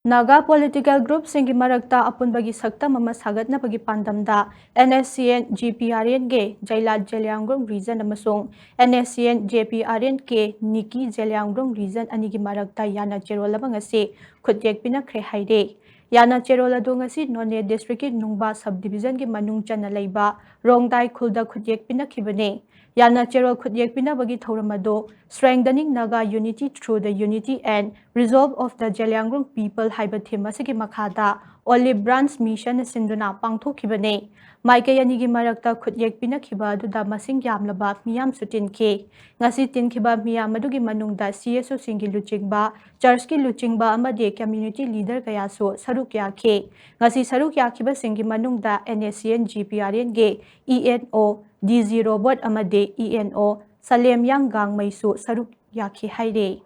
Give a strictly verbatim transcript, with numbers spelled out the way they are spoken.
Naga political ꯒ꯭ꯔꯨꯞꯁꯤꯡꯒꯤ ꯃꯔꯛꯇ ꯑꯄꯨꯟꯕꯒꯤ ꯁꯛꯇꯝ ꯑꯃ ꯁꯥꯒꯠꯅꯕꯒꯤ ꯄꯥꯟꯗꯝꯗ NSCN GPRNꯒꯤ ꯖꯩꯂꯥꯠ ꯖꯦꯂꯤꯌꯥꯡꯒ꯭ꯔꯣꯡ ꯔꯤꯖꯟ ꯑꯃꯁꯨꯡ NSCN JPRNK ꯅꯤꯀꯤ ꯖꯦꯂꯤꯌꯥꯡꯒ꯭ꯔꯣꯡ ꯔꯤꯖꯟ ꯑꯅꯤꯒꯤ ꯃꯔꯛꯇ ꯌꯥꯅ ꯆꯦꯔꯣꯜ ꯑꯃ ꯉꯁꯤ ꯈꯨꯠꯌꯦꯛ ꯄꯤꯅꯈ꯭ꯔꯦ ꯍꯥꯏꯔꯦ꯫ ꯌꯥꯅ ꯆꯦꯔꯣꯜ ꯑꯗꯨ ꯉꯁꯤ ꯅꯣꯅꯦ ꯗꯤꯁꯇ꯭ꯔꯤꯛꯀꯤ ꯅꯨꯡꯕꯥ ꯁꯕ ꯗꯤꯕꯤꯖꯟꯒꯤ ꯃꯅꯨꯡ ꯆꯟꯅ ꯂꯩꯕ ꯔꯣꯡꯗꯥꯏ ꯈꯨꯜꯗ ꯈꯨꯠꯌꯦꯛ ꯄꯤꯅꯈꯤꯕꯅꯤ꯫ ꯌꯥꯅ ꯆꯦꯔꯣꯜ ꯈꯨꯠꯌꯦꯛ ꯄꯤꯅꯕꯒꯤ ꯊꯧꯔꯝ ꯑꯗꯨ Strengthening Naga Unity Through the Unity and Resolve of the Zeliangrong People ꯍꯥꯏꯕ ꯊꯤꯝ ꯑꯁꯤꯒꯤ ꯃꯈꯥꯗ Olive Branch Missionꯅ ꯁꯤꯟꯗꯨꯅ ꯄꯥꯡꯊꯣꯛꯈꯤꯕꯅꯤ꯫ ꯃꯥꯏꯀꯩ ꯑꯅꯤꯒꯤ ꯃꯔꯛꯇ ꯈꯨꯠꯌꯦꯛ ꯄꯤꯅꯈꯤꯕ ꯑꯗꯨꯗ ꯃꯁꯤꯡ ꯌꯥꯝꯂꯕ ꯃꯤꯌꯥꯝꯁꯨ ꯇꯤꯟꯈꯤ꯫ ꯉꯁꯤ ꯇꯤꯟꯈꯤꯕ ꯃꯤꯌꯥꯝ ꯑꯗꯨꯒꯤ ꯃꯅꯨꯡꯗ CSOꯁꯤꯡꯒꯤ ꯂꯨꯆꯤꯡꯕ, ꯆꯔꯆꯀꯤ ꯂꯨꯆꯤꯡꯕ ꯑꯃꯗꯤ ꯀꯝꯃ꯭ꯌꯨꯅꯤꯇꯤ ꯂꯤꯗꯔ ꯀꯌꯥꯁꯨ ꯁꯔꯨꯛ ꯌꯥꯈꯤ꯫ ꯉꯁꯤ ꯁꯔꯨꯛ ꯌꯥꯈꯤꯕꯁꯤꯡꯒꯤ ꯃꯅꯨꯡꯗ NSCN GPRNꯒꯤ ENO ꯗꯤꯖꯤ ꯔꯣꯕꯣꯠ ꯑꯃꯗꯤ ENO ꯁꯂꯦꯝꯌꯥꯡ ꯒꯥꯡꯃꯩꯁꯨ ꯁꯔꯨꯛ ꯌꯥꯈꯤ ꯍꯥꯏꯔꯤ꯫